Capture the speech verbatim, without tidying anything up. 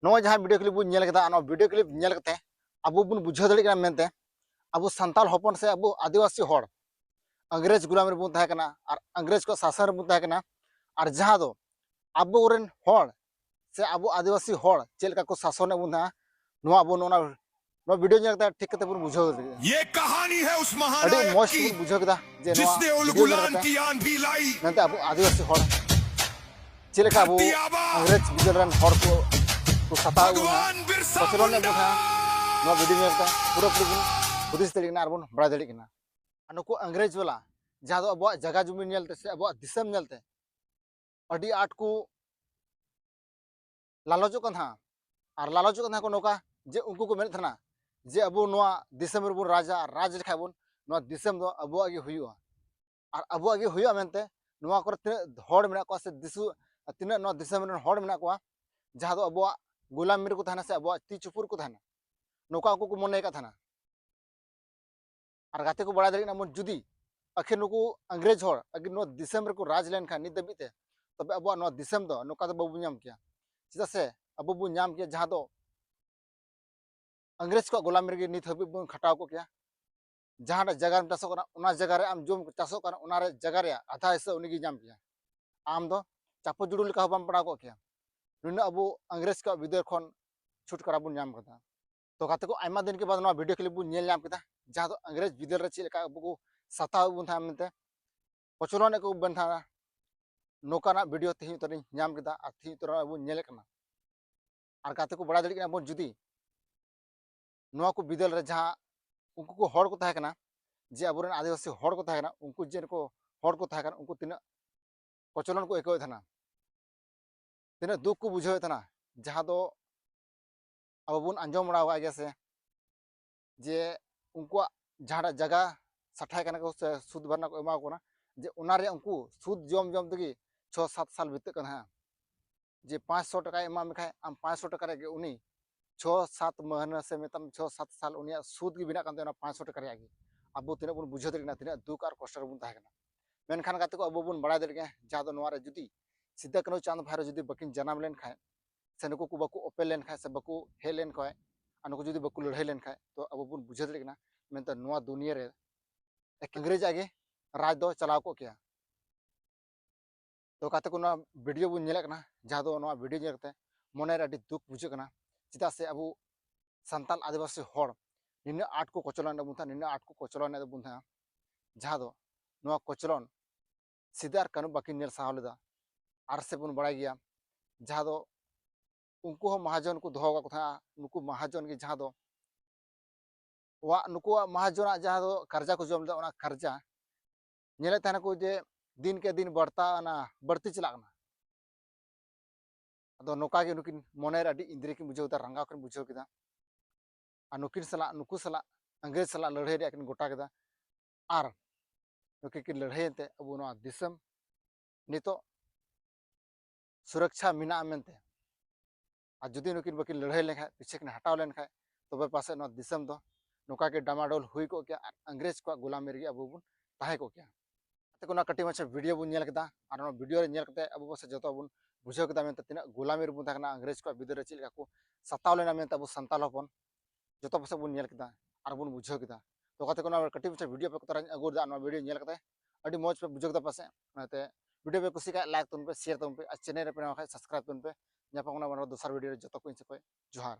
ᱱᱚᱣᱟ ᱡᱟᱦᱟᱸ video clip ᱵᱚᱱ ᱧᱮᱞ ᱠᱮᱫᱟ, ᱱᱚᱣᱟ video clip ᱧᱮᱞ ᱠᱟᱛᱮ ᱟᱵᱚ ᱵᱚᱱ ᱵᱩᱡᱷᱟᱹᱣ ᱫᱟᱲᱮᱭᱟᱜ ᱠᱟᱱᱟ ᱢᱮᱱᱛᱮ, ᱟᱵᱚ ᱥᱟᱱᱛᱟᱲ ᱦᱚᱯᱚᱱ ᱥᱮ ᱟᱵᱚ ᱟᱹᱫᱤᱵᱟᱹᱥᱤ ᱦᱚᱲ ᱤᱝᱨᱮᱡᱽ ᱜᱩᱞᱟᱢ ᱨᱮᱵᱚᱱ ᱛᱟᱦᱮᱸ ᱠᱟᱱᱟ ᱟᱨ ᱤᱝᱨᱮᱡᱽ ᱠᱚᱣᱟᱜ ᱥᱟᱥᱚᱱ ᱨᱮᱵᱚᱱ ᱛᱟᱦᱮᱸ ᱠᱟᱱᱟ᱾ ᱟᱨ ᱡᱟᱦᱟᱸ ᱫᱚ ᱟᱵᱚᱨᱮᱱ ᱦᱚᱲ ᱥᱮ ᱟᱵᱚ ᱟᱹᱫᱤᱵᱟᱹᱥᱤ ᱦᱚᱲ ᱪᱮᱫ ᱞᱮᱠᱟ ᱠᱚ ᱥᱟᱥᱚᱱᱮᱫ ᱵᱚᱱ ᱛᱟᱦᱮᱸᱫ, ᱱᱚᱣᱟ ᱟᱵᱚ ᱱᱚᱣᱟ, ᱱᱚᱣᱟ video ᱧᱮᱞ ᱠᱟᱛᱮ ᱴᱷᱤᱠ ᱠᱟᱛᱮ ᱵᱚᱱ ᱵᱩᱡᱷᱟᱹᱣ ᱫᱟᱲᱮᱭᱟᱜᱼᱟ᱾ ये कहानी है उस ᱟᱹᱰᱤ ᱢᱚᱡᱽ ᱛᱮᱵᱚᱱ ᱵᱩᱡᱷᱟᱹᱣ ᱠᱮᱫᱟ ᱡᱮ ᱱᱚᱣᱟ video ᱧᱮᱞ ᱠᱟᱛᱮ ᱢᱮᱱᱛᱮ ᱟᱵᱚ ᱟᱹᱫᱤᱵᱟᱹᱥᱤ ᱦᱚᱲ ᱪᱮᱫ ᱞᱮᱠᱟ ᱟᱵᱚ ᱤᱝᱨᱮᱡᱽ ᱵᱤᱫᱟᱹᱞ ᱨᱮᱱ ᱦᱚᱲ ᱠᱚ, ᱠᱚ ᱥᱟᱛᱟᱣ ᱮᱫ ᱵᱚᱱᱟ, ᱠᱚᱪᱞᱚᱱ ᱮᱫ ᱵᱚᱱᱟ, ᱱᱚᱣᱟ video ᱧᱮᱞ ᱠᱟᱛᱮ ᱯᱩᱨᱟᱹᱯᱩᱨᱤ ᱵᱚᱱ ᱦᱩᱫᱤᱥ ᱫᱟᱲᱮᱭᱟᱜ ᱠᱟᱱᱟ ᱟᱨ ᱵᱚᱱ ᱵᱟᱲᱟᱭ ᱫᱟᱲᱮᱭᱟᱜ ᱠᱟᱱᱟ᱾ ᱟᱨ ᱱᱩᱠᱩ ᱤᱝᱨᱮᱡᱽ ᱵᱟᱞᱟ ᱡᱟᱦᱟᱸ ᱫᱚ ᱟᱵᱚᱣᱟᱜ ᱡᱟᱭᱜᱟ ᱡᱩᱢᱤ ᱧᱮᱞᱛᱮ ᱥᱮ ᱟᱵᱚᱣᱟᱜ ᱫᱤᱥᱚᱢ ᱧᱮᱞᱛᱮ ᱟᱹᱰᱤ ᱟᱸᱴ ᱠᱚ ᱞᱟᱞᱚᱪᱚᱜ ᱠᱟᱱ ᱛᱟᱦᱮᱸᱱᱟ᱾ ᱟᱨ ᱞᱟᱞᱚᱪᱚᱜ ᱠᱟᱱ ᱛᱟᱦᱮᱸᱱᱟ ᱠᱚ ᱱᱚᱝᱠᱟ ᱡᱮ ᱩᱱᱠᱩ ᱠᱚ ᱢᱮᱱᱮᱫ ᱛᱟᱦᱮᱸᱱᱟ ᱡᱮ ᱟᱵᱚ ᱱᱚᱣᱟ ᱫᱤᱥᱚᱢ ᱨᱮᱵᱚᱱ ᱨᱟᱡᱟ, ᱟᱨ ᱨᱟᱡᱽ ᱞᱮᱠᱷᱟᱡ ᱵᱚᱱ ᱱᱚᱣᱟ ᱫᱤᱥᱚᱢ ᱫᱚ ᱟᱵᱚᱣᱟᱜ ᱜᱮ ᱦᱩᱭᱩᱜᱼᱟ᱾ ᱟᱨ ᱟᱵᱚᱣᱟᱜ ᱜᱮ ᱦᱩᱭᱩᱜᱼᱟ ᱢᱮᱱᱛᱮ ᱱᱚᱣᱟ ᱠᱚᱨᱮ ᱛᱤᱱᱟᱹᱜ ᱦᱚᱲ ᱢᱮᱱᱟᱜ ᱠᱚᱣᱟ ᱥᱮ ᱫᱤᱥᱩ-, ᱛᱤᱱᱟᱹᱜ ᱱᱚᱣᱟ ᱫᱤᱥᱚᱢ ᱨᱮᱱ ᱦᱚᱲ ᱢᱮᱱᱟᱜ ᱠᱚᱣᱟ ᱡᱟᱦᱟᱸ ᱫᱚ ᱟᱵᱚᱣᱟᱜ ᱜᱩᱞᱟᱢᱤ ᱨᱮᱠᱚ ᱛᱟᱦᱮᱸᱱᱟ ᱥᱮ ᱟᱵᱚᱣᱟᱜ ᱛᱤ ᱪᱩᱯᱩ ᱨᱮᱠᱚ ᱛᱟᱦᱮᱸᱱᱟ, ᱱᱚᱝᱠᱟ ᱩᱱᱠᱩ ᱠᱚ ᱢᱚᱱᱮ ᱟᱠᱟᱫ ᱛᱟᱦᱮᱸᱱᱟ᱾ ᱟᱨ ᱜᱟᱛᱮ ᱠᱚ ᱵᱟᱲᱟᱭ ᱫᱟᱲᱮᱭᱟᱜ ᱠᱟᱱᱟ ᱵᱚᱱ, ᱡᱩᱫᱤ ᱟᱹᱠᱷᱤᱨ ᱱᱩᱠᱩ ᱤᱝᱨᱮᱡᱽ ᱦᱚᱲ ᱟᱹᱠᱷᱤᱨ ᱱᱚᱣᱟ ᱫᱤᱥᱚᱢ ᱨᱮᱠᱚ ᱨᱟᱡᱽ ᱞᱮᱱᱠᱷᱟᱱ ᱱᱤᱛ ᱫᱷᱟᱹᱵᱤᱡ ᱛᱮ, ᱛᱚᱵᱮ ᱟᱵᱚᱣᱟᱜ ᱱᱚᱣᱟ ᱫᱤᱥᱚᱢ ᱫᱚ ᱱᱚᱝᱠᱟ ᱫᱚ ᱵᱟᱵᱚᱱ ᱧᱟᱢ ᱠᱮᱭᱟ᱾ ᱪᱮᱫᱟᱜ ᱥᱮ ᱟᱵᱚ ᱵᱚᱱ ᱧᱟᱢ ᱠᱮᱭᱟ ᱡᱟᱦᱟᱸ ᱫᱚ ᱤᱝᱨᱮᱡᱽ ᱠᱚᱣᱟᱜ ᱜᱳᱞᱟᱢᱤ ᱨᱮᱜᱮ ᱱᱤᱛ ᱦᱟᱹᱵᱤᱡ ᱵᱚᱱ ᱠᱷᱟᱴᱟᱣ ᱠᱚᱜ ᱠᱮᱭᱟ᱾ ᱡᱟᱦᱟᱸᱴᱟᱜ ᱡᱟᱭᱜᱟ ᱨᱮᱢ ᱪᱟᱥᱚᱜ ᱠᱟᱱᱟ, ᱚᱱᱟ ᱡᱟᱭᱜᱟ ᱨᱮ ᱟᱢ ᱡᱚᱢ ᱪᱟᱥᱚᱜ ᱠᱟᱱᱟ, ᱚᱱᱟ ᱨᱮ ᱡᱟᱭᱜᱟ ᱨᱮᱭᱟᱜ ᱟᱫᱷᱟ ᱦᱤᱥᱥᱟᱹ ᱩᱱᱤᱜᱮ ᱧᱟᱢ ᱠᱮᱭᱟ᱾ ᱟᱢ ᱫᱚ ᱪᱟᱯᱚ ᱡᱩᱲᱩ ᱞᱮᱠᱟ ᱦᱚᱸ ᱵᱟᱢ ᱯᱟᱲᱟᱣ ᱠᱚᱜ ᱠᱮᱭᱟ᱾ ᱱᱩᱱᱟᱹᱜ ᱟᱵᱚ ᱤᱝᱨᱮᱡᱽ ᱠᱚᱣᱟᱜ ᱵᱤᱫᱟᱹᱞ ᱠᱷᱚᱱ ᱪᱷᱩᱴᱠᱟᱨᱟ ᱵᱚᱱ ᱧᱟᱢ ᱠᱟᱫᱟ᱾ ᱛᱚ ᱜᱟᱛᱮ ᱠᱚ, ᱟᱭᱢᱟ ᱫᱤᱱ ᱠᱮ ᱵᱟᱫ ᱱᱚᱣᱟ video clip ᱵᱚᱱ ᱧᱮᱞ ᱧᱟᱢ ᱠᱮᱫᱟ, ᱡᱟᱦᱟᱸ ᱫᱚ ᱤᱝᱨᱮᱡᱽ ᱵᱤᱫᱟᱹᱞ ᱨᱮ ᱪᱮᱫ ᱞᱮᱠᱟ ᱟᱵᱚ ᱠᱚ ᱥᱟᱛᱟᱣ ᱮᱫ ᱵᱚᱱ ᱛᱟᱦᱮᱸᱫ ᱢᱮᱱᱛᱮ, ᱠᱚᱪᱞᱚᱱ ᱮᱫ ᱠᱚ ᱵᱚᱱ ᱛᱟᱦᱮᱸᱫ, ᱱᱚᱝᱠᱟᱱᱟᱜ video ᱛᱮᱦᱮᱧ ᱩᱛᱟᱹᱨᱤᱧ ᱧᱟᱢ ᱠᱮᱫᱟ ᱟᱨ ᱛᱮᱦᱮᱧ ᱩᱛᱟᱹᱨ ᱵᱚᱱ ᱧᱮᱞᱮᱫ ᱠᱟᱱᱟ᱾ ᱟᱨ ᱜᱟᱛᱮ ᱠᱚ, ᱵᱟᱲᱟᱭ ᱫᱟᱲᱮᱭᱟᱜ ᱠᱟᱱᱟ ᱵᱚᱱ, ᱡᱩᱫᱤ ᱱᱚᱣᱟ ᱠᱚ ᱵᱤᱫᱟᱹᱞ ᱨᱮ ᱡᱟᱦᱟᱸ ᱩᱱᱠᱩ ᱠᱚ ᱦᱚᱲ ᱠᱚ ᱛᱟᱦᱮᱸ ᱠᱟᱱᱟ, ᱡᱮ ᱟᱵᱚᱨᱮᱱ ᱟᱹᱫᱤᱵᱟᱹᱥᱤ ᱦᱚᱲ ᱠᱚ ᱛᱟᱦᱮᱸ ᱠᱟᱱᱟ, ᱩᱱᱠᱩ ᱡᱮ ᱠᱚ ᱦᱚᱲ ᱠᱚ ᱛᱟᱦᱮᱸ ᱠᱟᱱᱟ, ᱩᱱᱠᱩ ᱛᱤᱱᱟᱹᱜ ᱠᱚᱪᱞᱚᱱ ᱠᱚ ᱟᱹᱭᱠᱟᱹᱣᱮᱫ ᱛᱟᱦᱮᱱᱟ, ᱛᱤᱱᱟᱹᱜ ᱫᱩᱠ ᱠᱚ ᱵᱩᱡᱷᱟᱹᱣᱮᱫ ᱛᱟᱦᱮᱱᱟ, ᱡᱟᱦᱟᱸ ᱫᱚ ᱟᱵᱚ ᱵᱚᱱ ᱟᱸᱡᱚᱢ ᱵᱟᱲᱟ ᱟᱠᱟᱫ ᱜᱮᱭᱟ ᱥᱮ, ᱡᱮ ᱩᱱᱠᱩᱣᱟᱜ ᱡᱟᱦᱟᱸᱴᱟᱜ ᱡᱟᱭᱜᱟ ᱥᱟᱴᱷᱟᱭ ᱠᱟᱱᱟ ᱠᱚ ᱥᱮ ᱥᱩᱫ ᱵᱷᱟᱨᱱᱟ ᱠᱚ ᱮᱢᱟ ᱠᱚ ᱠᱟᱱᱟ, ᱡᱮ ᱚᱱᱟ ᱨᱮᱭᱟᱜ ᱩᱱᱠᱩ ᱥᱩᱫ ᱡᱚᱢ ᱡᱚᱢ ᱛᱮᱜᱮ ᱪᱷᱚ ᱥᱟᱛ ᱥᱟᱞ ᱵᱤᱛᱟᱹᱜ ᱠᱟᱱᱟ ᱦᱟᱸᱜ᱾ ᱡᱮ ᱯᱟᱸᱪᱥᱚ ᱴᱟᱠᱟᱭ ᱮᱢᱟᱢ ᱠᱷᱟᱡ, ᱟᱢ ᱯᱟᱸᱪᱥᱚ ᱴᱟᱠᱟ ᱨᱮᱭᱟᱜ ᱜᱮ ᱩᱱᱤ ᱪᱷᱚ ᱥᱟᱛ ᱢᱟᱹᱦᱱᱟᱹ ᱥᱮ ᱢᱮᱛᱟᱢ ᱪᱷᱚ ᱥᱟᱛ ᱥᱟᱞ ᱩᱱᱤᱭᱟᱜ ᱥᱩᱫ ᱜᱮ ᱵᱮᱱᱟᱜ ᱠᱟᱱ ᱛᱟᱭᱟ ᱚᱱᱟ ᱯᱟᱸᱪᱥᱚ ᱴᱟᱠᱟ ᱨᱮᱭᱟᱜ ᱜᱮ᱾ ᱟᱵᱚ ᱛᱤᱱᱟᱹᱜ ᱵᱚᱱ ᱵᱩᱡᱷᱟᱹᱣ ᱫᱟᱲᱮᱭᱟᱜ ᱠᱟᱱᱟ, ᱛᱤᱱᱟᱹᱜ ᱫᱩᱠ ᱟᱨ ᱠᱚᱥᱴᱚ ᱨᱮᱵᱚᱱ ᱛᱟᱦᱮᱸ ᱠᱟᱱᱟ᱾ ᱢᱮᱱᱠᱷᱟᱱ ᱜᱟᱛᱮ ᱠᱚ, ᱟᱵᱚ ᱵᱚᱱ ᱵᱟᱲᱟᱭ ᱫᱟᱲᱮᱭᱟᱜ ᱠᱟᱱᱟ, ᱡᱟᱦᱟᱸ ᱫᱚ ᱱᱚᱣᱟ ᱨᱮ ᱡᱩᱫᱤ ᱥᱤᱫᱟᱹ ᱠᱟᱹᱱᱦᱩ ᱪᱟᱸᱫᱽ ᱵᱷᱟᱭᱨᱳ ᱡᱩᱫᱤ ᱵᱟᱹᱠᱤᱱ ᱡᱟᱱᱟᱢ ᱞᱮᱱᱠᱷᱟᱱ, ᱥᱮ ᱱᱩᱠᱩ ᱠᱚ ᱵᱟᱠᱚ ᱚᱯᱮᱞ ᱞᱮᱱᱠᱷᱟᱡ ᱥᱮ ᱵᱟᱠᱚ ᱦᱮᱡ ᱞᱮᱱᱠᱷᱟᱡ ᱟᱨ ᱱᱩᱠᱩ ᱡᱩᱫᱤ ᱵᱟᱠᱚ ᱞᱟᱹᱲᱦᱟᱹᱭ ᱞᱮᱱᱠᱷᱟᱡ, ᱛᱚ ᱟᱵᱚ ᱵᱚᱱ ᱵᱩᱡᱷᱟᱹᱣ ᱫᱟᱲᱮᱭᱟᱜ ᱠᱟᱱᱟ ᱢᱮᱱᱛᱮ ᱱᱚᱣᱟ ᱫᱩᱱᱤᱭᱟᱹ ᱨᱮ ᱮᱠᱮᱱ ᱤᱝᱨᱮᱡᱽ ᱟᱜ ᱜᱮ ᱨᱟᱡᱽ ᱫᱚ ᱪᱟᱞᱟᱣ ᱠᱚᱜ ᱠᱮᱭᱟ᱾ ᱛᱚ ᱜᱟᱛᱮ ᱠᱚ, ᱱᱚᱣᱟ ᱵᱷᱤᱰᱤᱭᱳ ᱵᱚᱱ ᱧᱮᱞᱮᱫ ᱠᱟᱱᱟ, ᱡᱟᱦᱟᱸ ᱫᱚ ᱱᱚᱣᱟ ᱵᱷᱤᱰᱤᱭᱳ ᱧᱮᱞ ᱠᱟᱛᱮ ᱢᱚᱱᱮᱨᱮ ᱟᱹᱰᱤ ᱫᱩᱠ ᱵᱩᱡᱷᱟᱹᱜ ᱠᱟᱱᱟ᱾ ᱪᱮᱫᱟᱜ ᱥᱮ ᱟᱵᱚ ᱥᱟᱱᱛᱟᱞ ᱟᱹᱫᱤᱵᱟᱹᱥᱤ ᱦᱚᱲ ᱱᱤᱱᱟᱹᱜ ᱟᱸᱴ ᱠᱚ ᱠᱚᱪᱞᱚᱱ ᱮᱫ ᱵᱚᱱ ᱛᱟᱦᱮᱸᱫ, ᱱᱤᱱᱟᱹᱜ ᱟᱸᱴ ᱠᱚ ᱠᱚᱪᱞᱚᱱ ᱮᱫ ᱵᱚᱱ ᱛᱟᱦᱮᱸᱫ, ᱡᱟᱦᱟᱸ ᱫᱚ ᱱᱚᱣᱟ ᱠᱚᱪᱞᱚᱱ ᱥᱤᱫᱟᱹ ᱟᱨ ᱠᱟᱹᱱᱦᱩ ᱵᱟᱹᱠᱤᱱ ᱧᱮᱞ ᱥᱟᱦᱟᱣ ᱞᱮᱫᱟ᱾ ᱟᱨ ᱥᱮ ᱵᱚᱱ ᱵᱟᱲᱟᱭ ᱜᱮᱭᱟ, ᱡᱟᱦᱟᱸ ᱫᱚ ᱩᱱᱠᱩ ᱦᱚᱸ ᱢᱟᱦᱟᱡᱚᱱ ᱠᱚ ᱫᱚᱦᱚ ᱟᱠᱟᱫ ᱠᱚ ᱛᱟᱦᱮᱸᱫ᱾ ᱱᱩᱠᱩ ᱢᱟᱦᱟᱡᱚᱱ ᱜᱮ ᱡᱟᱦᱟᱸ ᱫᱚ ᱚᱣᱟᱜ, ᱱᱩᱠᱩᱣᱟᱜ ᱢᱟᱦᱟᱡᱚᱱᱟᱜ ᱡᱟᱦᱟᱸ ᱫᱚ ᱠᱟᱨᱡᱟ ᱠᱚ ᱡᱚᱢ ᱞᱮᱫᱟ, ᱚᱱᱟ ᱠᱟᱨᱡᱟ ᱧᱮᱞᱮᱫ ᱛᱟᱦᱮᱱᱟᱠᱚ ᱡᱮ ᱫᱤᱱ ᱠᱮ ᱫᱤᱱ ᱵᱟᱹᱲᱛᱟ ᱚᱱᱟ ᱵᱟᱹᱲᱛᱤ ᱪᱟᱞᱟᱜ ᱠᱟᱱᱟ᱾ ᱟᱫᱚ ᱱᱚᱝᱠᱟ ᱜᱮ ᱱᱩᱠᱤᱱ ᱢᱚᱱᱮᱨᱮ ᱟᱹᱰᱤ ᱤᱱᱫᱽᱨᱤ ᱠᱤᱱ ᱵᱩᱡᱷᱟᱹᱣ ᱠᱮᱫᱟ, ᱨᱟᱸᱜᱟᱣ ᱠᱤᱱ ᱵᱩᱡᱷᱟᱹᱣ ᱠᱮᱫᱟ᱾ ᱟᱨ ᱱᱩᱠᱤᱱ ᱥᱟᱞᱟᱜ, ᱱᱩᱠᱩ ᱥᱟᱞᱟᱜ, ᱤᱝᱨᱮᱡᱽ ᱥᱟᱞᱟᱜ ᱞᱟᱹᱲᱦᱟᱹᱭ ᱨᱮᱭᱟᱜ ᱠᱤᱱ ᱜᱚᱴᱟ ᱠᱮᱫᱟ᱾ ᱟᱨ ᱱᱩᱠᱤᱱ ᱠᱤᱱ ᱞᱟᱹᱲᱦᱟᱹᱭᱮᱱ ᱛᱮ ᱟᱵᱚ ᱱᱚᱣᱟ ᱫᱤᱥᱚᱢ ᱱᱤᱛᱚᱜ ᱥᱩᱨᱚᱠᱪᱷᱟ ᱢᱮᱱᱟᱜᱼᱟ ᱢᱮᱱᱛᱮ᱾ ᱟᱨ ᱡᱩᱫᱤ ᱱᱩᱠᱤᱱ ᱵᱟᱹᱠᱤᱱ ᱞᱟᱹᱲᱦᱟᱹᱭ ᱞᱮᱱᱠᱷᱟᱡ, ᱯᱤᱪᱷᱮ ᱠᱤᱱ ᱦᱟᱴᱟᱣ ᱞᱮᱱᱠᱷᱟᱡ, ᱛᱚᱵᱮ ᱯᱟᱥᱮᱡ ᱱᱚᱣᱟ ᱫᱤᱥᱚᱢ ᱫᱚ ᱱᱚᱝᱠᱟ ᱜᱮ ᱰᱟᱢᱟᱰᱳᱞ ᱦᱩᱭ ᱠᱚᱜ ᱠᱮᱭᱟ ᱟᱨ ᱤᱝᱨᱮᱡᱽ ᱠᱚᱣᱟᱜ ᱜᱩᱞᱟᱢᱤ ᱨᱮᱜᱮ ᱟᱵᱚ ᱵᱚᱱ ᱛᱟᱦᱮᱸ ᱠᱚᱜ ᱠᱮᱭᱟ᱾ ᱜᱟᱛᱮ ᱠᱚ, ᱱᱚᱣᱟ ᱠᱟᱹᱴᱤᱡ ᱢᱟᱪᱷᱟ ᱵᱷᱤᱰᱤᱭᱳ ᱵᱚᱱ ᱧᱮᱞ ᱠᱮᱫᱟ, ᱟᱨ ᱱᱚᱣᱟ ᱵᱷᱤᱰᱤᱭᱳ ᱨᱮ ᱧᱮᱞ ᱠᱟᱛᱮ ᱟᱵᱚ ᱯᱟᱥᱮᱡ ᱡᱚᱛᱚ ᱵᱚᱱ ᱵᱩᱡᱷᱟᱹᱣ ᱠᱮᱫᱟ ᱢᱮᱱᱛᱮ ᱛᱤᱱᱟᱹᱜ ᱜᱩᱞᱟᱢᱤ ᱨᱮᱵᱚᱱ ᱛᱟᱦᱮᱸ ᱠᱟᱱᱟ, ᱤᱝᱨᱮᱡᱽ ᱠᱚᱣᱟᱜ ᱵᱤᱫᱟᱹᱞ ᱨᱮ ᱪᱮᱫ ᱞᱮᱠᱟ ᱠᱚ ᱥᱟᱛᱟᱣ ᱞᱮᱱᱟ ᱢᱮᱱᱛᱮ ᱟᱵᱚ ᱥᱟᱱᱛᱟᱲ ᱦᱚᱯᱚᱱ ᱡᱚᱛᱚ ᱯᱟᱥᱮᱡ ᱵᱚᱱ ᱧᱮᱞ ᱠᱮᱫᱟ ᱟᱨ ᱵᱚᱱ ᱵᱩᱡᱷᱟᱹᱣ ᱠᱮᱫᱟ᱾ ᱛᱚ ᱜᱟᱛᱮ ᱠᱚ, ᱱᱚᱣᱟ ᱠᱟᱹᱴᱤᱡ ᱢᱟᱪᱷᱟ ᱵᱷᱤᱰᱤᱭᱳ ᱯᱮ ᱠᱚ ᱛᱟᱨᱟᱧ ᱟᱹᱜᱩ ᱞᱮᱫᱟ, ᱱᱚᱣᱟ ᱵᱷᱤᱰᱤᱭᱳ ᱧᱮᱞ ᱠᱟᱛᱮ ᱟᱹᱰᱤ ᱢᱚᱡᱽ ᱯᱮ ᱵᱩᱡᱷᱟᱹᱣ ᱠᱮᱫᱟ ᱯᱟᱥᱮᱡ᱾ ᱚᱱᱟᱛᱮ ᱵᱷᱤᱰᱤᱭᱳ ᱯᱮ ᱠᱩᱥᱤ ᱠᱷᱟᱡ ᱞᱟᱭᱤᱠ ᱛᱟᱵᱚᱱ ᱯᱮ, ᱥᱮᱭᱟᱨ ᱛᱟᱵᱚᱱ ᱯᱮ, ᱟᱨ ᱪᱮᱱᱮᱞ ᱨᱮ ᱯᱮ ᱱᱟᱣᱟ ᱠᱷᱟᱡ ᱥᱟᱵᱥᱠᱨᱟᱭᱤᱵ ᱛᱟᱵᱚᱱ ᱯᱮ᱾ ᱧᱟᱯᱟᱢ ᱠᱟᱱᱟ ᱵᱚᱱ ᱟᱨᱚ ᱫᱚᱥᱟᱨ ᱵᱷᱤᱰᱤᱭᱳ ᱨᱮ᱾ ᱡᱚᱛᱚ ᱠᱚ ᱤᱧ ᱥᱮᱫ ᱠᱷᱚᱡ ᱡᱚᱦᱟᱨ᱾